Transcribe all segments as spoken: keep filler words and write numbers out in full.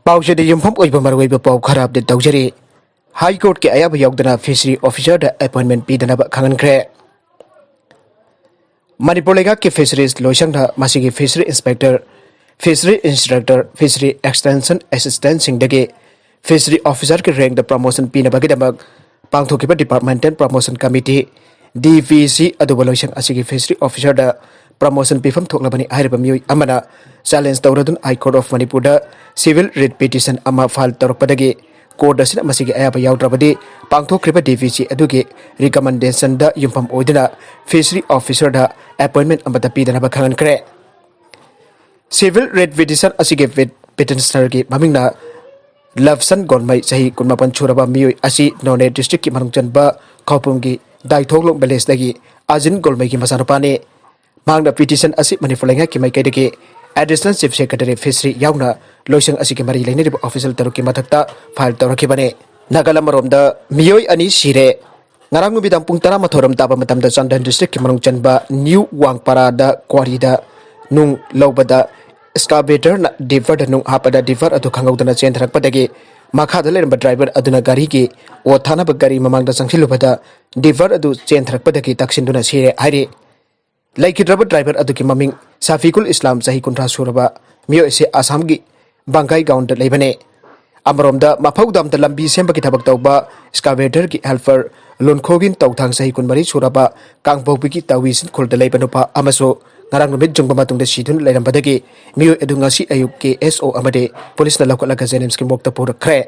ꯄꯥꯎꯁꯤꯗ ꯌꯨꯝꯐꯝ ꯑꯣꯏꯕ ꯃꯔꯨꯑꯣꯏꯕ ꯄꯥꯎ ꯈꯔ ꯑꯞꯗꯦꯠ ꯇꯧꯖꯔꯤ꯫ ꯍꯥꯏ ꯀꯣꯔꯠꯀꯤ ꯑꯌꯥꯕ ꯌꯥꯎꯗꯅ ꯐꯤꯁꯔꯤ ꯑꯣꯐꯤꯁꯔꯗ ꯑꯦꯄꯣꯏꯟꯃꯦꯟ ꯄꯤꯗꯅꯕ ꯈꯪꯍꯟꯈ꯭ꯔꯦ꯫ ꯃꯅꯤꯄꯨꯔ ꯂꯩꯉꯥꯛꯀꯤ ꯐꯤꯁꯔꯤꯁ ꯂꯣꯏꯁꯪꯅ ꯃꯁꯤꯒꯤ fishery inspector, fishery instructor, fishery extension ꯑꯦꯁꯤꯁꯇꯦꯟꯁꯤꯡꯗꯒꯤ ꯐꯤꯁꯔꯤ ꯑꯣꯐꯤꯁꯔꯒꯤ ꯔꯦꯡꯗ ꯄ꯭ꯔꯃꯣꯁꯟ ꯄꯤꯅꯕꯒꯤꯗꯃꯛ ꯄꯥꯡꯊꯣꯛꯈꯤꯕ departmental promotion committee, D P C, ꯑꯗꯨꯕꯨ ꯂꯣꯏꯁꯪ ꯑꯁꯤꯒꯤ ꯐꯤꯁꯔꯤ ꯑꯣꯐꯤꯁꯔꯗ ꯄ꯭ꯔꯃꯣꯁꯟ ꯄꯤꯐꯝ ꯊꯣꯛꯂꯕꯅꯤ ꯍꯥꯏꯔꯤꯕ ꯃꯤꯑꯣꯏ ꯑꯃꯅ ꯆꯦꯂꯦꯟꯖ ꯇꯧꯔꯗꯨꯅ ꯍꯥꯏ ꯀꯣꯔꯠ ꯑꯣꯐ ꯃꯅꯤꯄꯨꯔꯗ ꯁꯤꯚꯤꯜ ꯔꯤꯠ ꯄꯤꯇꯤꯁꯟ ꯑꯃ ꯐꯥꯏꯜ ꯇꯧꯔꯛꯄꯗꯒꯤ ꯀꯣꯔꯠ ꯑꯁꯤꯅ ꯃꯁꯤꯒꯤ ꯑꯌꯥꯕ ꯌꯥꯎꯗ꯭ꯔꯕꯗꯤ ꯄꯥꯡꯊꯣꯛꯈ꯭ꯔꯤꯕ ꯗꯤ ꯄꯤ ꯁꯤ ꯑꯗꯨꯒꯤ ꯔꯤꯀꯃꯦꯟꯗꯦꯁꯟꯗ ꯌꯨꯝꯐꯝ ꯑꯣꯏꯗꯨꯅ ꯐꯤꯁꯔꯤ ꯑꯣꯐꯤꯁꯔꯗ ꯑꯦꯄꯣꯏꯟꯃꯦꯟ ꯑꯃꯠꯇ ꯄꯤꯗꯅꯕ ꯈꯪꯍꯟꯈ꯭ꯔꯦ꯫ ꯁꯤꯚꯤꯜ ꯔꯤꯠ ꯄꯤꯇꯤꯁꯟ ꯑꯁꯤꯒꯤ ꯄꯤꯇꯤꯁꯅꯔꯒꯤ ꯃꯃꯤꯡꯅ ꯂꯞꯁꯟ ꯒꯣꯜꯃꯩ, ꯆꯍꯤ ꯀꯨꯟꯃꯥꯄꯟ ꯁꯨꯔꯕ ꯃꯤꯑꯣꯏ ꯑꯁꯤ ꯅꯣꯅꯦ ꯗꯤꯁꯇ꯭ꯔꯤꯛꯀꯤ ꯃꯅꯨꯡ ꯆꯟꯕ ꯈꯧꯄꯨꯝꯒꯤ ꯗꯥꯏꯊꯣꯡꯂꯣꯡ ꯚꯤꯂꯦꯖꯇꯒꯤ ꯑꯖꯤꯟ ꯒꯣꯜꯃꯩꯒꯤ ꯃꯆꯥꯅꯨꯄꯥꯅꯤ꯫ ꯃꯍꯥꯛꯅ ꯄꯤꯇꯤꯁꯟ ꯑꯁꯤ ꯃꯅꯤꯄꯨꯔ ꯂꯩꯉꯥꯛꯀꯤ ꯃꯥꯏꯀꯩꯗꯒꯤ ꯑꯦꯗꯤꯁꯅꯦꯜ ꯆꯤꯐ ꯁꯦꯀ꯭ꯔꯦꯇꯔꯤ ꯐꯤꯁꯔꯤ ꯌꯥꯎꯅ ꯂꯣꯏꯁꯪ ꯑꯁꯤꯒꯤ ꯃꯔꯤ ꯂꯩꯅꯔꯤꯕ ꯑꯣꯐꯤꯁꯤꯌꯦꯜ ꯇꯔꯨꯛꯀꯤ ꯃꯊꯛꯇ ꯐꯥꯏꯜ ꯇꯧꯔꯛꯈꯤꯕꯅꯤ꯫ ꯅꯥꯀꯜ ꯑꯃꯔꯣꯝꯗ ꯃꯤꯑꯣꯏ ꯑꯅꯤ ꯁꯤꯔꯦ꯫ ꯉꯔꯥꯡ ꯅꯨꯃꯤꯗꯥꯡ ꯄꯨꯡ ꯇꯔꯥꯃꯥꯊꯣꯏ ꯔꯣꯝ ꯇꯥꯕ ꯃꯇꯝꯗ ꯆꯥꯟꯗꯦꯜ ꯗꯤꯁꯇ꯭ꯔꯤꯛꯀꯤ ꯃꯅꯨꯡ ꯆꯟꯕ ꯅ꯭ꯌꯨ ꯋꯥꯡꯄꯔꯥꯗ ꯀ꯭ꯋꯥꯔꯤꯗ ꯅꯨꯡ ꯂꯧꯕꯗ ꯏꯁꯀꯥꯕꯦꯇꯔꯅ ꯗꯤꯚꯔꯗ ꯅꯨꯡ ꯍꯥꯞꯄꯗ ꯗꯤꯚꯔ ꯑꯗꯨ ꯈꯪꯍꯧꯗꯅ ꯆꯦꯟꯊꯔꯛꯄꯗꯒꯤ ꯃꯈꯥꯗ ꯂꯩꯔꯝꯕ ꯗ꯭ꯔꯥꯏꯚꯔ ꯑꯗꯨꯅ ꯒꯥꯔꯤꯒꯤ ꯑꯣꯠ ꯊꯥꯅꯕ ꯒꯥꯔꯤ ꯃꯃꯥꯡꯗ ꯆꯪꯁꯤꯜꯂꯨꯕꯗ ꯗꯤꯚꯔ ꯑꯗꯨ ꯆꯦꯟꯊꯔꯛꯄꯗꯒꯤ ꯇꯛꯁꯤꯟꯗꯨꯅ ꯁꯤꯔꯦ ꯍꯥꯏꯔꯤ꯫ ꯂꯩꯈꯤꯗ꯭ꯔꯕ ꯗ꯭ꯔꯥꯏꯚꯔ ꯑꯗꯨꯒꯤ ꯃꯃꯤꯡ ꯁꯥꯐꯤꯀꯨꯜ ꯏꯁꯂꯥꯝ, ꯆꯍꯤ ꯀꯨꯟꯊ꯭ꯔꯥ ꯁꯨꯔꯕ ꯃꯤꯑꯣꯏ ꯑꯁꯤ ꯑꯁꯥꯝꯒꯤ ꯕꯥꯡꯒꯥꯏ ꯒꯥꯎꯟꯗ ꯂꯩꯕꯅꯤ꯫ ꯑꯃꯔꯣꯝꯗ ꯃꯐꯧꯗꯥꯝꯗ ꯂꯝꯕꯤ ꯁꯦꯝꯕꯒꯤ ꯊꯕꯛ ꯇꯧꯕ ꯏꯁꯀꯥꯕꯦꯇꯔꯒꯤ ꯍꯦꯜꯄꯔ ꯂꯨꯟꯈꯣꯒꯤꯟ ꯇꯧꯊꯥꯡ, ꯆꯍꯤ ꯀꯨꯟꯃꯔꯤ ꯁꯨꯔꯕ ꯀꯥꯡꯄꯣꯛꯄꯤꯒꯤ ꯇꯥꯋꯤꯁꯤꯟ ꯈꯨꯜꯗ ꯂꯩꯕ ꯅꯨꯄꯥ ꯑꯃꯁꯨ ꯉꯔꯥꯡ ꯅꯨꯃꯤꯠ ꯌꯨꯡꯕ ꯃꯇꯨꯡꯗ ꯁꯤꯗꯨꯅ ꯂꯩꯔꯝꯕꯗꯒꯤ ꯃꯤꯑꯣꯏ ꯑꯗꯨ ꯉꯁꯤ ꯑꯌꯨꯛ ꯀꯦ ꯑꯦꯁ ꯑꯣ ꯑꯃꯗꯤ ꯄꯨꯂꯤꯁꯅ ꯂꯧꯈꯠꯂꯒ ꯖꯦꯅꯤꯝꯁꯀꯤ ꯃꯣꯔꯒꯇ ꯄꯨꯔꯛꯈ꯭ꯔꯦ꯫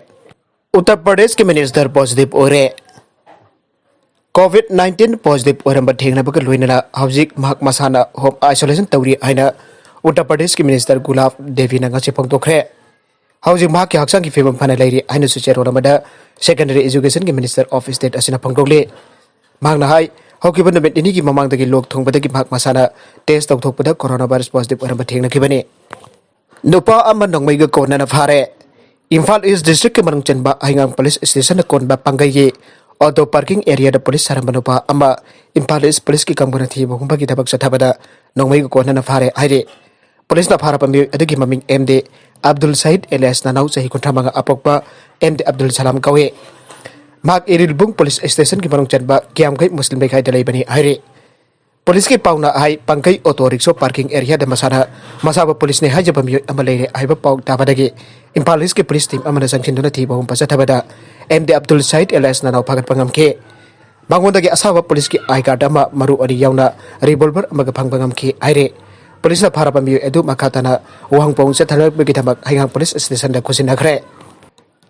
ꯎꯠꯇꯔ ꯄ꯭ꯔꯗꯦꯁꯀꯤ ꯃꯤꯅꯤꯁꯇꯔ ꯄꯣꯖꯤꯇꯤꯚ ꯑꯣꯏꯔꯦ꯫ ꯀꯣꯚꯤꯗ ꯅꯥꯏꯟꯇꯤꯟ ꯄꯣꯖꯤꯇꯤꯚ ꯑꯣꯏꯔꯝꯕ ꯊꯦꯡꯅꯕꯒ ꯂꯣꯏꯅꯅ ꯍꯧꯖꯤꯛ ꯃꯍꯥꯛ ꯃꯁꯥꯅ ꯍꯣꯝ ꯑꯥꯏꯁꯣꯂꯦꯁꯟ ꯇꯧꯔꯤ ꯍꯥꯏꯅ ꯎꯠꯇꯔ ꯄ꯭ꯔꯗꯦꯁꯀꯤ ꯃꯤꯅꯤꯁꯇꯔ ꯒꯨꯂꯥꯕ ꯗꯦꯕꯤꯅ ꯉꯁꯤ ꯐꯣꯡꯗꯣꯛꯈ꯭ꯔꯦ꯫ ꯍꯧꯖꯤꯛ ꯃꯍꯥꯛꯀꯤ ꯍꯛꯆꯥꯡꯒꯤ ꯐꯤꯕꯝ ꯐꯅ ꯂꯩꯔꯤ ꯍꯥꯏꯅꯁꯨ ꯆꯦꯔꯣꯜ ꯑꯃꯗ ꯁꯦꯀꯦꯟꯗꯔꯤ ꯑꯦꯖꯨꯀꯦꯁꯟꯒꯤ ꯃꯤꯅꯤꯁꯇꯔ ꯑꯣꯐ ꯁ꯭ꯇꯦꯠ ꯑꯁꯤꯅ ꯐꯣꯡꯗꯣꯛꯂꯤ꯫ ꯃꯍꯥꯛꯅ ꯍꯥꯏ, ꯍꯧꯈꯤꯕ ꯅꯨꯃꯤꯠ ꯅꯤꯅꯤꯒꯤ ꯃꯃꯥꯡꯗꯒꯤ ꯂꯣꯛ ꯊꯨꯡꯕꯗꯒꯤ ꯃꯍꯥꯛ ꯃꯁꯥꯅ ꯇꯦꯁ ꯇꯧꯊꯣꯛꯄꯗ ꯀꯣꯔꯣꯅꯥ ꯚꯥꯏꯔꯁ ꯄꯣꯖꯤꯇꯤꯚ ꯑꯣꯏꯔꯝꯕ ꯊꯦꯡꯅꯈꯤꯕꯅꯤ꯫ ꯅꯨꯄꯥ ꯑꯃ ꯅꯣꯡꯃꯩꯒ ꯀꯣꯟꯅꯅ ꯐꯥꯔꯦ꯫ ꯏꯝꯐꯥꯜ ꯏꯁ ꯗꯤꯁꯇ꯭ꯔꯤꯛꯀꯤ ꯃꯅꯨꯡ ꯆꯟꯕ ꯍꯩꯉꯥꯡ ꯄꯨꯂꯤꯁ ꯁ꯭ꯇꯦꯁꯟꯅ ꯀꯣꯟꯕ ꯄꯥꯡꯒꯩꯒꯤ ꯑꯣꯇꯣ ꯄꯥꯔꯀꯤꯡ ꯑꯦꯔꯤꯌꯥꯗ ꯄꯨꯂꯤꯁ ꯁꯥꯔꯝꯕ ꯅꯨꯄꯥ ꯑꯃ ꯏꯝꯐꯥꯜ ꯏꯁ ꯄꯨꯂꯤꯁꯀꯤ ꯀꯥꯡꯕꯨꯅ ꯊꯤꯕ ꯍꯨꯝꯕꯒꯤ ꯊꯕꯛ ꯆꯠꯊꯕꯗ ꯅꯣꯡꯃꯩꯒ ꯀꯣꯟꯅꯅ ꯐꯥꯔꯦ ꯍꯥꯏꯔꯤ꯫ ꯄꯨꯂꯤꯁꯅ ꯐꯥꯔꯕ ꯃꯤꯑꯣꯏ ꯑꯗꯨꯒꯤ ꯃꯃꯤꯡ ꯑꯦꯝ ꯗꯤ ꯑꯕꯗꯨꯜ ꯁꯍꯤꯗ ꯑꯦꯂꯤꯌꯥꯁ ꯅꯅꯥꯎ ꯆꯍꯤ ꯀꯨꯟꯊ꯭ꯔꯥ ꯃꯉꯥ ꯑꯄꯣꯛꯄ ꯑꯦꯝ ꯗꯤ ꯑꯕꯗꯨꯜ ꯁꯂꯥꯝ ꯀꯧꯏ꯫ ꯃꯍꯥꯛ ꯏꯔꯤꯜꯕꯨꯡ ꯄꯨꯂꯤꯁ ꯁ꯭ꯇꯦꯁꯟꯒꯤ ꯃꯅꯨꯡ ꯆꯟꯕ ꯀꯤꯌꯥꯝꯈꯩ ꯃꯨꯁꯂꯤꯝ ꯂꯩꯀꯥꯏꯗ ꯂꯩꯕꯅꯤ ꯍꯥꯏꯔꯤ꯫ ꯄꯨꯂꯤꯁꯀꯤ ꯄꯥꯎꯅ ꯍꯥꯏ, ꯄꯥꯡꯒꯩ ꯑꯣꯇꯣ ꯔꯤꯛꯁꯣ ꯄꯥꯔꯀꯤꯡ ꯑꯦꯔꯤꯌꯥꯗ ꯃꯁꯥꯅ, ꯃꯁꯥꯕꯨ ꯄꯨꯂꯤꯁꯅꯤ ꯍꯥꯏꯖꯕ ꯃꯤꯑꯣꯏ ꯑꯃ ꯂꯩꯔꯦ ꯍꯥꯏꯕ ꯄꯥꯎ ꯇꯥꯕꯗꯒꯤ ꯏꯝꯐꯥꯜ ꯏꯁꯀꯤ ꯄꯨꯂꯤꯁ ꯇꯤꯝ ꯑꯃꯅ ꯆꯪꯁꯤꯟꯗꯨꯅ ꯊꯤꯕ ꯍꯨꯝꯕ ꯆꯠꯊꯕꯗ ꯑꯦꯝ ꯗꯤ ꯑꯕꯗꯨꯜ ꯁꯍꯤꯗ ꯑꯦꯂꯤꯌꯥꯁ ꯅꯅꯥꯎ ꯐꯥꯒꯠꯄ ꯉꯝꯈꯤ꯫ ꯃꯉꯣꯟꯗꯒꯤ ꯑꯁꯥꯕ ꯄꯨꯂꯤꯁꯀꯤ ꯑꯥꯏ ꯀꯥꯔꯗ ꯑꯃ, ꯃꯔꯨ ꯑꯅꯤ ꯌꯥꯎꯅ ꯔꯤꯚꯣꯜꯚꯔ ꯑꯃꯒ ꯐꯪꯕ ꯉꯝꯈꯤ ꯍꯥꯏꯔꯦ꯫ ꯄꯨꯂꯤꯁꯅ ꯐꯥꯔꯕ ꯃꯤꯑꯣꯏ ꯑꯗꯨ ꯃꯈꯥ ꯇꯥꯅ ꯋꯥꯍꯪ ꯄꯥꯎꯍꯪ ꯆꯠꯊꯅꯕꯒꯤꯗꯃꯛ ꯍꯩꯉꯥꯡ ꯄꯨꯂꯤꯁ ꯁ꯭ꯇꯦꯁꯟꯗ ꯈꯨꯠꯁꯤꯟꯅꯈ꯭ꯔꯦ꯫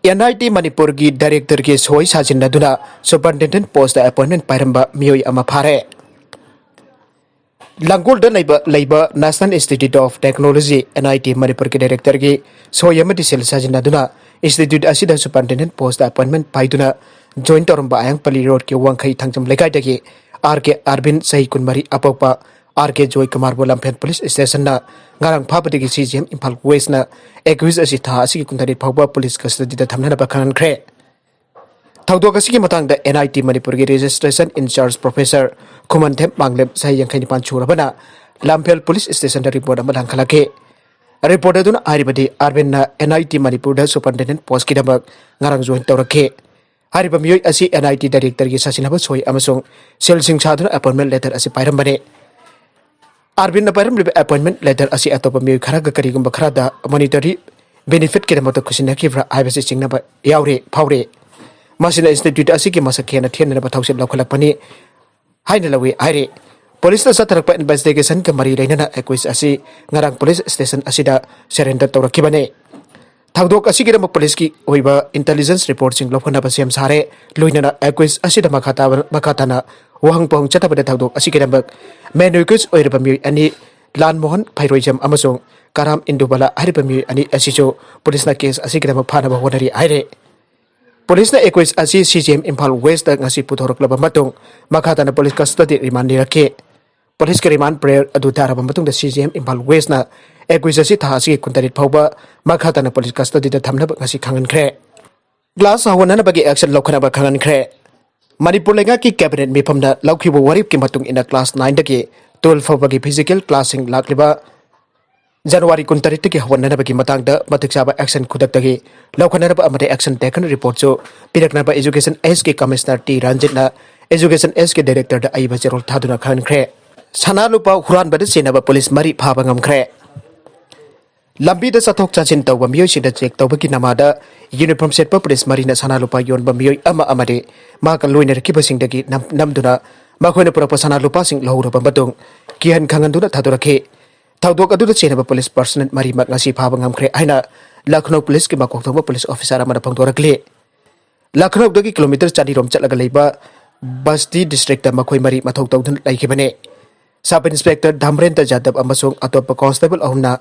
ꯑꯦꯟ ꯑꯥꯏ ꯇꯤ ꯃꯅꯤꯄꯨꯔꯒꯤ ꯗꯥꯏꯔꯦꯛꯇꯔꯒꯤ ꯁꯣꯏ ꯁꯥꯖꯤꯟꯅꯗꯨꯅ ꯁꯨꯄꯔꯤꯟꯇꯦꯟꯗꯦꯟꯠ ꯄꯣꯁꯇ ꯑꯦꯄꯣꯏꯟꯃꯦꯟꯠ ꯄꯥꯏꯔꯝꯕ ꯃꯤꯑꯣꯏ ꯑꯃ ꯐꯥꯔꯦ꯫ ꯂꯥꯡꯒꯣꯜꯗ ꯂꯩꯕ, ꯂꯩꯕ National Institute of Technology, N I T ꯃꯅꯤꯄꯨꯔꯒꯤ ꯗꯥꯏꯔꯦꯛꯇꯔꯒꯤ ꯁꯣꯏ ꯑꯃꯗꯤ ꯁꯤꯜ ꯁꯥꯖꯤꯟꯅꯗꯨꯅ ꯏꯟꯁꯇꯤꯇ꯭ꯌꯨꯠ ꯑꯁꯤꯗ ꯁꯨꯄꯔꯤꯟꯇꯦꯟꯗꯦꯟꯠ ꯄꯣꯁꯇ ꯑꯦꯄꯣꯏꯟꯃꯦꯟꯠ ꯄꯥꯏꯗꯨꯅ ꯖꯣꯏꯟ ꯇꯧꯔꯝꯕ ꯑꯌꯥꯡꯄꯜꯂꯤ ꯔꯣꯗꯀꯤ ꯋꯥꯡꯈꯩ ꯊꯥꯡꯖꯝ ꯂꯩꯀꯥꯏꯗꯒꯤ ꯑꯥꯔ ꯀꯦ ꯑꯥꯔꯕꯤꯟ, ꯆꯍꯤ ꯀꯨꯟꯃꯔꯤ ꯑꯄꯣꯛꯄ, ꯑꯥꯔ ꯀꯦ ꯖꯣꯏ ꯀꯨꯃꯥꯔꯕꯨ ꯂꯝꯐꯦꯜ ꯄꯨꯂꯤꯁ ꯁ꯭ꯇꯦꯁꯟꯅ ꯉꯔꯥꯡ ꯐꯥꯕꯗꯒꯤ ꯁꯤ ꯖꯤ ꯑꯦꯝ ꯏꯝꯐꯥꯜ ꯋꯦꯁꯅ ꯑꯦꯀ꯭ꯌꯨꯖ ꯑꯁꯤ ꯊꯥ ꯑꯁꯤꯒꯤ ꯀꯨꯟꯇꯔꯦꯠ ꯐꯥꯎꯕ ꯄꯨꯂꯤꯁ ꯀꯁꯇꯗꯤꯗ ꯊꯝꯅꯅꯕ ꯈꯪꯍꯟꯈ꯭ꯔꯦ꯫ ꯊꯧꯗꯣꯛ ꯑꯁꯤꯒꯤ ꯃꯇꯥꯡꯗ N I T ꯃꯅꯤꯄꯨꯔꯒꯤ ꯔꯦꯖꯤꯁꯇ꯭ꯔꯦꯁꯟ ꯏꯟꯆꯥꯔꯖ ꯄ꯭ꯔꯣꯐꯦꯁꯔ ꯈꯨꯃꯟꯊꯦꯝ ꯃꯥꯡꯂꯦꯝ, ꯆꯍꯤ ꯌꯥꯡꯈꯩ ꯅꯤꯄꯥꯟ ꯁꯨꯔꯕꯅ, ꯂꯝꯐꯦꯜ ꯄꯨꯂꯤꯁ ꯁ꯭ꯇꯦꯁꯟꯗ ꯔꯤꯄꯣꯔꯠ ꯑꯃ ꯂꯥꯡꯈꯠꯂꯛꯈꯤ꯫ ꯔꯤꯄꯣꯔꯠ ꯑꯗꯨꯅ ꯍꯥꯏꯔꯤꯕꯗꯤ, ꯑꯥꯔꯕꯤꯟꯅ N I T ꯃꯅꯤꯄꯨꯔꯗ ꯁꯨꯄꯔꯤꯟꯇꯦꯟꯗꯦꯟꯠ ꯄꯣꯁꯀꯤꯗꯃꯛ ꯉꯔꯥꯡ ꯖꯣꯏꯟ ꯇꯧꯔꯛꯈꯤ꯫ ꯍꯥꯏꯔꯤꯕ ꯃꯤꯑꯣꯏ ꯑꯁꯤ N I T ꯗꯥꯏꯔꯦꯛꯇꯔꯒꯤ ꯁꯥꯁꯤꯟꯅꯕ ꯁꯣꯏ ꯑꯃꯁꯨꯡ ꯁꯤꯜꯁꯤꯡ ꯁꯥꯗꯨꯅ ꯑꯦꯄꯣꯏꯟꯃꯦꯟꯠ ꯂꯦꯇꯔ ꯑꯁꯤ ꯄꯥꯏꯔꯝꯕꯅꯤ꯫ ꯑꯥꯔꯕꯤꯟꯅ ꯄꯥꯏꯔꯝꯂꯤꯕ ꯑꯦꯄꯣꯏꯟꯃꯦꯟꯠ ꯂꯦꯇꯔ ꯑꯁꯤ ꯑꯇꯣꯞꯄ ꯃꯤꯑꯣꯏ ꯈꯔꯒ ꯀꯔꯤꯒꯨꯝꯕ ꯈꯔꯗ ꯃꯣꯅꯤꯇꯔꯤ ꯕꯦꯅꯤꯐꯤꯠꯀꯤꯗꯃꯛꯇ ꯈꯨꯠꯁꯤꯟꯅꯈꯤꯕ꯭ꯔꯥ ꯍꯥꯏꯕꯁꯤ ꯆꯤꯡꯅꯕ ꯌꯥꯎꯔꯤ, ꯐꯥꯎꯔꯤ꯫ ꯃꯁꯤꯅ ꯏꯟꯁꯇꯤꯇ꯭ꯌꯨꯠ ꯑꯁꯤꯒꯤ ꯃꯁꯛ ꯍꯦꯟꯅ ꯊꯦꯟꯅꯅꯕ ꯊꯧꯁꯤꯜ ꯂꯧꯈꯠꯂꯛꯄꯅꯤ ꯍꯥꯏꯅ ꯂꯧꯏ ꯍꯥꯏꯔꯤ꯫ ꯄꯨꯂꯤꯁꯅ ꯆꯠꯊꯔꯛꯄ ꯏꯟꯚꯦꯁꯇꯤꯒꯦꯁꯟꯒ ꯃꯔꯤ ꯂꯩꯅꯅ ꯑꯦꯀ꯭ꯌꯨꯖ ꯑꯁꯤ ꯉꯔꯥꯡ ꯄꯨꯂꯤꯁ ꯁ꯭ꯇꯦꯁꯟ ꯑꯁꯤꯗ ꯁꯔꯦꯟꯗꯔ ꯇꯧꯔꯛꯈꯤꯕꯅꯤ꯫ ꯊꯧꯗꯣꯛ ꯑꯁꯤꯒꯤꯗꯃꯛ ꯄꯨꯂꯤꯁꯀꯤ ꯑꯣꯏꯕ ꯏꯟꯇꯦꯂꯤꯖꯦꯟꯁ ꯔꯤꯄꯣꯔꯠꯁꯤꯡ ꯂꯧꯈꯠꯅꯕ ꯁꯦꯝ ꯁꯥꯔꯦ꯫ ꯂꯣꯏꯅꯅ ꯑꯦꯀ꯭ꯌꯨꯖ ꯑꯁꯤꯗ ꯃꯈꯥ ꯇꯥꯕ, ꯃꯈꯥ ꯇꯥꯅ ꯋꯥꯍꯪ ꯄꯥꯎꯍꯪ ꯆꯠꯊꯕꯗ ꯊꯧꯗꯣꯛ ꯑꯁꯤꯒꯤꯗꯃꯛ ꯃꯦꯟ ꯑꯦꯀ꯭ꯌꯨꯖ ꯑꯣꯏꯔꯤꯕ ꯃꯤꯑꯣꯏ ꯑꯅꯤ, ꯂꯥꯟꯃꯣꯍꯟ ꯐꯩꯔꯣꯏꯖꯝ ꯑꯃꯁꯨꯡ ꯀꯔꯥꯝ ꯏꯟꯗꯨꯕꯂꯥ ꯍꯥꯏꯔꯤꯕ ꯃꯤꯑꯣꯏ ꯑꯅꯤ ꯑꯁꯤꯁꯨ ꯄꯨꯂꯤꯁꯅ ꯀꯦꯁ ꯑꯁꯤꯒꯤꯗꯃꯛ ꯐꯥꯅꯕ ꯍꯣꯠꯅꯔꯤ ꯍꯥꯏꯔꯦ꯫ ꯄꯨꯂꯤꯁꯅ ꯑꯦꯀ꯭ꯌꯨꯖ ꯑꯁꯤ C G M Imphal west ꯉꯁꯤ ꯄꯨꯊꯣꯔꯛꯂꯕ ꯃꯇꯨꯡ, ꯃꯈꯥ ꯇꯥꯅ ꯄꯨꯂꯤꯁ ꯀꯁꯇꯗꯤ ꯔꯤꯃꯥꯟ ꯅꯤꯔꯛꯈꯤ꯫ ꯄꯨꯂꯤꯁꯀꯤ ꯔꯤꯃꯥꯟ ꯄ꯭ꯔꯦꯌꯔ ꯑꯗꯨ ꯇꯥꯔꯕ ꯃꯇꯨꯡꯗ, ꯁꯤ ꯖꯤ ꯑꯦꯝ ꯏꯝꯐꯥꯜ ꯋꯦꯁꯅ ꯑꯦꯀ꯭ꯌꯨꯖ ꯑꯁꯤ ꯊꯥ ꯑꯁꯤꯒꯤ ꯀꯨꯟꯇꯔꯦꯠ ꯐꯥꯎꯕ ꯃꯈꯥ ꯇꯥꯅ ꯄꯨꯂꯤꯁ ꯀꯁꯇꯗꯤꯗ ꯊꯝꯅꯕ ꯉꯁꯤ ꯈꯪꯍꯟꯈ꯭ꯔꯦ꯫ ꯀ꯭ꯂꯥꯁ ꯍꯧꯍꯟꯅꯅꯕꯒꯤ ꯑꯦꯛꯁꯟ ꯂꯧꯈꯠꯅꯕ ꯈꯪꯍꯟꯈ꯭ꯔꯦ꯫ ꯃꯅꯤꯄꯨꯔ ꯂꯩꯉꯥꯛꯀꯤ ꯀꯦꯕꯤꯅꯦꯠ ꯃꯤꯐꯝꯅ ꯂꯧꯈꯤꯕ ꯋꯥꯔꯦꯞꯀꯤ ꯃꯇꯨꯡ ꯏꯟꯅ, ꯀ꯭ꯂꯥꯁ ꯅꯥꯏꯟꯗꯒꯤ ꯇꯨꯋꯦꯜꯐ ꯐꯥꯎꯕꯒꯤ ꯐꯤꯖꯤꯀꯦꯜ ꯀ꯭ꯂꯥꯁꯁꯤꯡ ꯂꯥꯛꯂꯤꯕ ꯖꯅꯋꯥꯔꯤ ꯀꯨꯟꯇꯔꯦꯠꯇꯒꯤ ꯍꯧꯍꯟꯅꯅꯕꯒꯤ ꯃꯇꯥꯡꯗ ꯃꯇꯤꯛ ꯆꯥꯕ action ꯈꯨꯗꯛꯇꯒꯤ ꯂꯧꯈꯠꯅꯅꯕ ꯑꯃꯗꯤ action taken report ꯁꯨ ꯄꯤꯔꯛꯅꯕ Education S ꯀꯤ Commissioner ꯇꯤ ꯔꯟꯖꯤꯠꯅ Education S ꯀꯤ Director ꯗ ꯑꯏꯕ ꯆꯦꯔꯣꯜ ꯊꯥꯗꯨꯅ ꯈꯪꯍꯟꯈ꯭ꯔꯦ꯫ ꯁꯅꯥ ꯂꯨꯄꯥ ꯍꯨꯔꯥꯟꯕꯗ ꯆꯦꯟꯅꯕ ꯄꯨꯂꯤꯁ ꯃꯔꯤ ꯐꯥꯕ ꯉꯝꯈ꯭ꯔꯦ꯫ ꯂꯝꯕꯤꯗ ꯆꯠꯊꯣꯛ ꯆꯠꯁꯤꯟ ꯇꯧꯕ ꯃꯤꯑꯣꯏꯁꯤꯡꯗ check ꯇꯧꯕꯒꯤ ꯅꯃꯥꯗ uniform ꯁꯦꯠꯄ ꯄꯨꯂꯤꯁ ꯃꯔꯤꯅ ꯁꯅꯥ ꯂꯨꯄꯥ ꯌꯣꯟꯕ ꯃꯤꯑꯣꯏ ꯑꯃ ꯑꯃꯗꯤ ꯃꯍꯥꯛꯀ ꯂꯣꯏꯅꯔꯛꯈꯤꯕꯁꯤꯡꯗꯒꯤ ꯅꯝ-, ꯅꯝꯗꯨꯅ ꯃꯈꯣꯏꯅ ꯄꯨꯔꯛꯄ ꯁꯅꯥ ꯂꯨꯄꯥꯁꯤꯡ ꯂꯧꯍꯧꯔꯕ ꯃꯇꯨꯡ ꯀꯤꯍꯟ ꯈꯪꯍꯟꯗꯨꯅ ꯊꯥꯗꯣꯔꯛꯈꯤ꯫ ꯊꯧꯗꯣꯛ ꯑꯗꯨꯗ ꯆꯦꯟꯅꯕ ꯄꯨꯂꯤꯁ personnel ꯃꯔꯤꯃꯛ ꯉꯁꯤ ꯐꯥꯕ ꯉꯝꯈ꯭ꯔꯦ ꯍꯥꯏꯅ ꯂꯈꯅꯧ ꯄꯨꯂꯤꯁꯀꯤ ꯃꯀꯣꯛ ꯊꯣꯡꯕ ꯄꯨꯂꯤꯁ ꯑꯣꯐꯤꯁꯥꯔ ꯑꯃꯅ ꯐꯣꯡꯗꯣꯔꯛꯂꯤ꯫ ꯂꯈꯅꯧꯗꯒꯤ ꯀꯤꯂꯣꯃꯤꯇꯔ ꯆꯅꯤꯔꯣꯝ ꯆꯠꯂꯒ ꯂꯩꯕ ꯕꯁꯇꯤ ꯗꯤꯁꯇ꯭ꯔꯤꯛꯇ ꯃꯈꯣꯏ ꯃꯔꯤ ꯃꯊꯧ ꯇꯧꯗꯨꯅ ꯂꯩꯈꯤꯕꯅꯤ꯫ Sub Inspector ꯙꯝꯔꯦꯟꯗ꯭ꯔ ꯌꯥꯗꯕ ꯑꯃꯁꯨꯡ ꯑꯇꯣꯞꯄ constable ꯑꯍꯨꯝꯅ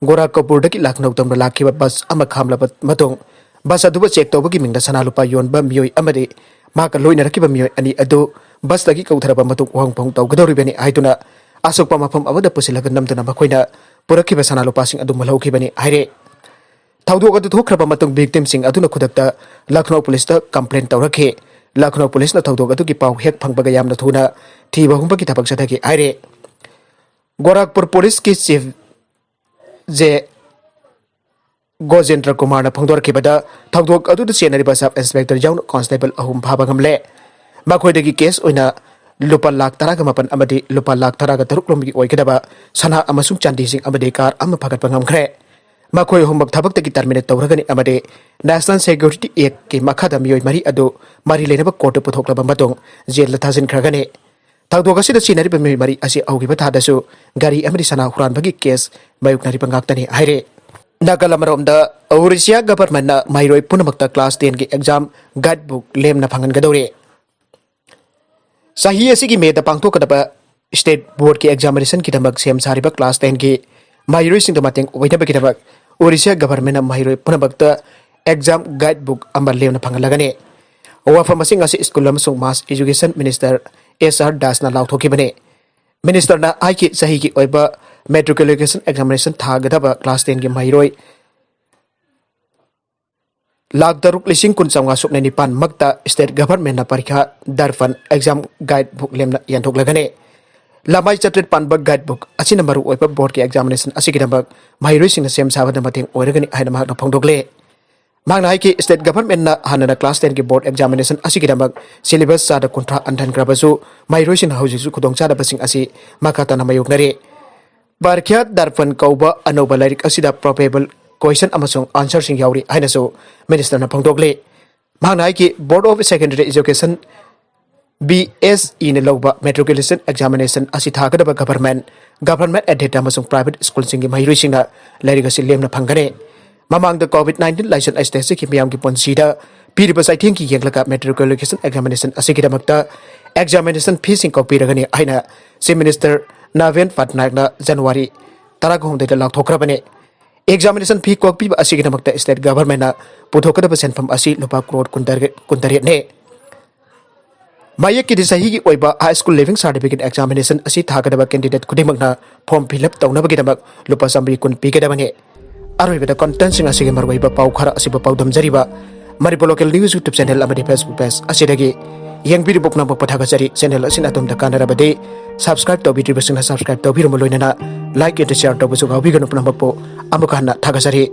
ꯒꯣꯔꯥꯈꯄꯨꯔꯗꯒꯤ ꯂꯈꯅꯧ ꯇꯝꯅ ꯂꯥꯛꯈꯤꯕ ꯕꯁ ꯑꯃ ꯈꯥꯝꯂꯕ ꯃꯇꯨꯡ ꯕꯁ ꯑꯗꯨꯕꯨ check ꯇꯧꯕꯒꯤ ꯃꯤꯡꯗ ꯁꯅꯥ ꯂꯨꯄꯥ ꯌꯣꯟꯕ ꯃꯤꯑꯣꯏ ꯑꯃꯗꯤ ꯃꯍꯥꯛꯀ ꯂꯣꯏꯅꯔꯛꯈꯤꯕ ꯃꯤꯑꯣꯏ ꯑꯅꯤ ꯑꯗꯨ ꯕꯁꯇꯒꯤ ꯀꯧꯊꯔꯕ ꯃꯇꯨꯡ ꯋꯥꯍꯪ ꯐꯥꯎ ꯇꯧꯒꯗꯧꯔꯤꯕꯅꯤ ꯍꯥꯏꯗꯨꯅ ꯑꯁꯣꯛꯄ ꯃꯐꯝ ꯑꯃꯗ ꯄꯨꯁꯤꯜꯂꯒ ꯅꯝꯗꯨꯅ ꯃꯈꯣꯏꯅ ꯄꯨꯔꯛꯈꯤꯕ ꯁꯅꯥ ꯂꯨꯄꯥꯁꯤꯡ ꯑꯗꯨ ꯃꯨꯜꯍꯧꯈꯤꯕꯅꯤ ꯍꯥꯏꯔꯦ꯫ ꯊꯧꯗꯣꯛ ꯑꯗꯨ ꯊꯣꯛꯈ꯭ꯔꯕ ꯃꯇꯨꯡ victim ꯁꯤꯡ ꯑꯗꯨꯅ ꯈꯨꯗꯛꯇ ꯂꯈꯅꯧ ꯄꯨꯂꯤꯁꯇ complain ꯇꯧꯔꯛꯈꯤ꯫ ꯂꯈꯅꯧ ꯄꯨꯂꯤꯁꯅ ꯊꯧꯗꯣꯛ ꯑꯗꯨꯒꯤ ꯄꯥꯎ ꯍꯦꯛ ꯐꯪꯕꯒ ꯌꯥꯝꯅ ꯊꯨꯅ ꯊꯤꯕ ꯍꯨꯝꯕꯒꯤ ꯊꯕꯛ ꯆꯠꯊꯈꯤ ꯍꯥꯏꯔꯦ꯫ ꯒꯣꯔꯥꯈꯄꯨꯔ ꯄꯨꯂꯤꯁꯀꯤ chief ꯖꯦ ꯒꯣꯖꯦꯟꯗ꯭ꯔ ꯀꯨꯃꯥꯔꯅ ꯐꯣꯡꯗꯣꯔꯛꯈꯤꯕꯗ, ꯊꯧꯗꯣꯛ ꯑꯗꯨꯗ ꯆꯦꯟꯅꯔꯤꯕ sub inspector ꯌꯥꯎꯅ constable ꯑꯍꯨꯝ ꯐꯥꯕ ꯉꯝꯂꯦ꯫ ꯃꯈꯣꯏꯗꯒꯤ cash ꯑꯣꯏꯅ ꯂꯨꯄꯥ ꯂꯥꯈ ꯇꯔꯥꯒ ꯃꯥꯄꯟ ꯑꯃꯗꯤ ꯂꯨꯄꯥ ꯂꯥꯈ ꯇꯔꯥꯒ ꯇꯔꯨꯛ ꯂꯣꯝꯒꯤ ꯑꯣꯏꯒꯗꯕ ꯁꯅꯥ ꯑꯃꯁꯨꯡ ꯆꯥꯟꯗꯤꯁꯤꯡ ꯑꯃꯗꯤ car ꯑꯃ ꯐꯥꯒꯠꯄ ꯉꯝꯈ꯭ꯔꯦ꯫ ꯃꯈꯣꯏ ꯑꯍꯨꯝꯃꯛ ꯊꯕꯛꯇꯒꯤ terminate ꯇꯧꯔꯒꯅꯤ ꯑꯃꯗꯤ National Security Act ꯀꯤ ꯃꯈꯥꯗ ꯃꯤꯑꯣꯏ ꯃꯔꯤ ꯑꯗꯨ ꯃꯔꯤ ꯂꯩꯅꯕ court ꯇ ꯄꯨꯊꯣꯛꯂꯕ ꯃꯇꯨꯡ jail ꯗ ꯊꯥꯖꯤꯟꯈ꯭ꯔꯒꯅꯤ꯫ ꯊꯧꯗꯣꯛ ꯑꯁꯤꯗ ꯁꯤꯟꯅꯔꯤꯕ ꯃꯤꯑꯣꯏ ꯃꯔꯤ ꯑꯁꯤ ꯍꯧꯈꯤꯕ ꯊꯥꯗꯁꯨ ꯒꯥꯔꯤ ꯑꯃꯗꯤ ꯁꯅꯥ ꯍꯨꯔꯥꯟꯕꯒꯤ case ꯃꯥꯌꯣꯛꯅꯔꯤꯕ ꯉꯥꯛꯇꯅꯤ ꯍꯥꯏꯔꯦ꯫ ꯅꯥꯒꯥꯂꯦꯟ ꯑꯃꯔꯣꯝꯗ, ꯑꯣꯔꯤꯁꯤꯌꯥ government ꯅ ꯃꯍꯩꯔꯣꯏ ꯄꯨꯝꯅꯃꯛꯇ class ten ꯒꯤ exam guide book ꯂꯦꯝꯅ ꯐꯪꯍꯟꯒꯗꯧꯔꯤ꯫ ꯆꯍꯤ ꯑꯁꯤꯒꯤ May ꯗ ꯄꯥꯡꯊꯣꯛꯀꯗꯕ state board ꯀꯤ examination ꯒꯤꯗꯃꯛ ꯁꯦꯝ ꯁꯥꯔꯤꯕ class ten ꯒꯤ ꯃꯍꯩꯔꯣꯏꯁꯤꯡꯗ ꯃꯇꯦꯡ ꯑꯣꯏꯅꯕꯒꯤꯗꯃꯛ ꯑꯣꯔꯤꯁꯥ government ꯅ ꯃꯍꯩꯔꯣꯏ ꯄꯨꯝꯅꯃꯛꯇ exam guide book ꯑꯃ ꯂꯦꯝꯅ ꯐꯪꯍꯜꯂꯒꯅꯤ꯫ ꯋꯥꯐꯝ ꯑꯁꯤ ꯉꯁꯤ School ꯑꯃꯁꯨꯡ Mass Education Minister ꯑꯦꯁ ꯑꯥꯔ ꯗꯥꯁꯅ ꯂꯥꯎꯊꯣꯛꯈꯤꯕꯅꯤ꯫ Minister ꯅ ꯍꯥꯏꯈꯤ, ꯆꯍꯤꯒꯤ ꯑꯣꯏꯕ matriculation examination ꯊꯥꯒꯗꯕ class ten ꯒꯤ ꯃꯍꯩꯔꯣꯏ ꯂꯥꯈ ꯇꯔꯨꯛ ꯂꯤꯁꯤꯡ ꯀꯨꯟ ꯆꯥꯝꯃꯉꯥ ꯁꯨꯞꯅ ꯅꯤꯄꯥꯟ ꯃꯛꯇ state government ꯅ ꯄꯔꯤꯈꯥ ꯗꯔꯄꯟ exam guide book ꯂꯦꯝꯅ ꯌꯦꯟꯊꯣꯛꯂꯒꯅꯤ꯫ ꯂꯃꯥꯏ ꯆꯥꯇ꯭ꯔꯦꯠ ꯄꯥꯟꯕ ꯒꯥꯏꯗ ꯕꯨꯛ ꯑꯁꯤꯅ ꯃꯔꯨꯑꯣꯏꯕ ꯕꯣꯔꯗꯀꯤ ꯑꯦꯛꯖꯥꯃꯤꯅꯦꯁꯟ ꯑꯁꯤꯒꯤꯗꯃꯛ ꯃꯍꯩꯔꯣꯏꯁꯤꯡꯅ ꯁꯦꯝ ꯁꯥꯕꯗ ꯃꯇꯦꯡ ꯑꯣꯏꯔꯒꯅꯤ ꯍꯥꯏꯅ ꯃꯍꯥꯛꯅ ꯐꯣꯡꯗꯣꯛꯂꯦ꯫ ꯃꯍꯥꯛꯅ ꯍꯥꯏꯈꯤ, ꯁ꯭ꯇꯦꯠ ꯒꯚꯔꯟꯃꯦꯟꯠꯅ ꯍꯥꯟꯅꯅ ꯀ꯭ꯂꯥꯁ ꯇꯦꯟꯒꯤ ꯕꯣꯔꯗ ꯑꯦꯛꯖꯥꯃꯤꯅꯦꯁꯟ ꯑꯁꯤꯒꯤꯗꯃꯛ ꯁꯤꯂꯦꯕꯁ ꯆꯥꯗ ꯀꯨꯟꯊ꯭ꯔꯥ ꯍꯟꯊꯍꯟꯈ꯭ꯔꯕꯁꯨ, ꯃꯍꯩꯔꯣꯏꯁꯤꯡꯅ ꯍꯧꯖꯤꯛꯁꯨ ꯈꯨꯗꯣꯡꯆꯥꯗꯕꯁꯤꯡ ꯑꯁꯤ ꯃꯈꯥ ꯇꯥꯅ ꯃꯥꯌꯣꯛꯅꯔꯤ꯫ ꯄꯔꯈ꯭ꯌꯥ ꯗꯔꯄꯟ ꯀꯧꯕ ꯑꯅꯧꯕ ꯂꯥꯏꯔꯤꯛ ꯑꯁꯤꯗ ꯄ꯭ꯔꯣꯕꯦꯕꯜ ꯀꯣꯏꯁꯟ ꯑꯃꯁꯨꯡ ꯑꯟꯁꯔꯁꯤꯡ ꯌꯥꯎꯔꯤ ꯍꯥꯏꯅꯁꯨ ꯃꯤꯅꯤꯁꯇꯔꯅ ꯐꯣꯡꯗꯣꯛꯂꯤ꯫ ꯃꯍꯥꯛꯅ ꯍꯥꯏꯈꯤ, ꯕꯣꯔꯗ ꯑꯣꯐ ꯁꯦꯀꯦꯟꯗꯔꯤ ꯑꯦꯖꯨꯀꯦꯁꯟ, ꯕꯤ ꯑꯦꯁ ꯏꯅ ꯂꯧꯕ ꯃꯦꯇ꯭ꯔꯤꯀꯨꯂꯦꯁꯟ ꯑꯦꯛꯖꯥꯃꯤꯅꯦꯁꯟ ꯑꯁꯤ ꯊꯥꯒꯗꯕ ꯒꯚꯔꯟꯃꯦꯟꯠ, ꯒꯚꯔꯟꯃꯦꯟꯠ ꯑꯦꯗꯦꯗ ꯑꯃꯁꯨꯡ ꯄ꯭ꯔꯥꯏꯚꯦꯠ ꯁ꯭ꯀꯨꯜꯁꯤꯡꯒꯤ ꯃꯍꯩꯔꯣꯏꯁꯤꯡꯅ ꯂꯥꯏꯔꯤꯛ ꯑꯁꯤ ꯂꯦꯝꯅ ꯐꯪꯒꯅꯤ꯫ ꯃꯃꯥꯡꯗ ꯀꯣꯚꯤꯗ ꯅꯥꯏꯟꯇꯤꯟ ꯂꯥꯏꯆꯠ ꯑꯁꯤꯗ ꯆꯠꯈꯤ ꯃꯤꯌꯥꯝꯒꯤ ꯄꯨꯟꯁꯤꯗ ꯄꯤꯔꯤꯕ ꯆꯩꯊꯦꯡꯒꯤ ꯌꯦꯡꯂꯒ ꯃꯦꯇ꯭ꯔꯤꯀꯨꯂꯦꯁꯟ ꯑꯦꯛꯖꯥꯃꯤꯅꯦꯁꯟ ꯑꯁꯤꯒꯤꯗꯃꯛꯇ ꯑꯦꯛꯖꯥꯃꯤꯅꯦꯁꯟ ꯐꯤꯁꯤꯡ ꯀꯛꯄꯤꯔꯒꯅꯤ ꯍꯥꯏꯅ ꯆꯤꯐ ꯃꯤꯅꯤꯁꯇꯔ ꯅꯕꯤꯟ ꯄꯠꯅꯥꯌꯛꯅ ꯖꯅꯋꯥꯔꯤ ꯇꯔꯥꯍꯨꯝꯗꯣꯏꯗ ꯂꯥꯎꯊꯣꯛꯈ꯭ꯔꯕꯅꯤ꯫ ꯑꯦꯛꯖꯥꯃꯤꯅꯦꯁꯟ ꯐꯤ ꯀꯛꯄꯤꯕ ꯑꯁꯤꯒꯤꯗꯃꯛꯇ ꯁ꯭ꯇꯦꯠ ꯒꯚꯔꯟꯃꯦꯟꯠꯅ ꯄꯨꯊꯣꯛꯀꯗꯕ ꯁꯦꯟꯐꯝ ꯑꯁꯤ ꯂꯨꯄꯥ ꯀ꯭ꯔꯣꯔ ꯀꯨꯟꯇꯔꯦꯠꯅꯤ꯫ ꯃꯌꯦꯛꯀꯤꯗꯤ ꯆꯍꯤꯒꯤ ꯑꯣꯏꯕ high school leaving certificate examination ꯑꯁꯤ ꯊꯥꯒꯗꯕ ꯀꯦꯟꯗꯤꯗꯦꯠ ꯈꯨꯗꯤꯡꯃꯛꯅ ꯐꯣꯔꯝ ꯐꯤꯜ ꯑꯞ ꯇꯧꯅꯕꯒꯤꯗꯃꯛ ꯂꯨꯄꯥ ꯆꯥꯃꯔꯤ ꯀꯨꯟ ꯄꯤꯒꯗꯕꯅꯤ꯫ ꯑꯔꯣꯏꯕꯗ ꯀꯣꯟꯇꯦꯟꯁꯤꯡ ꯑꯁꯤꯒꯤ ꯃꯔꯨꯑꯣꯏꯕ ꯄꯥꯎ ꯈꯔ ꯑꯁꯤꯕꯨ ꯄꯥꯎꯗꯝꯖꯔꯤꯕ Manipur local news YouTube channel ꯑꯃꯗꯤ ꯐꯦꯁꯕꯨꯛ ꯄꯦꯖ ꯑꯁꯤꯗꯒꯤ ꯌꯦꯡꯕꯤꯔꯤꯕ ꯄꯨꯝꯅꯃꯛꯄꯨ ꯊꯥꯒꯠꯆꯔꯤ꯫ ꯆꯦꯅꯦꯜ ꯑꯁꯤꯅ ꯑꯗꯣꯝꯗ ꯀꯥꯟꯅꯔꯕꯗꯤ ꯁꯕꯁꯀ꯭ꯔꯥꯏꯕ ꯇꯧꯕꯤꯗ꯭ꯔꯤꯕꯁꯤꯡꯅ ꯁꯕꯁꯀ꯭ꯔꯥꯏꯕ ꯇꯧꯕꯤꯔꯝꯕ ꯂꯣꯏꯅꯅ ꯂꯥꯏꯛ ꯑꯃꯗꯤ ꯁꯤꯌꯥꯔ ꯇꯧꯕꯁꯨ ꯀꯥꯎꯕꯤꯒꯅꯨ꯫ ꯄꯨꯝꯅꯃꯛꯄꯨ ꯑꯃꯨꯛꯀ ꯍꯟꯅ ꯊꯥꯒꯠꯆꯔꯤ꯫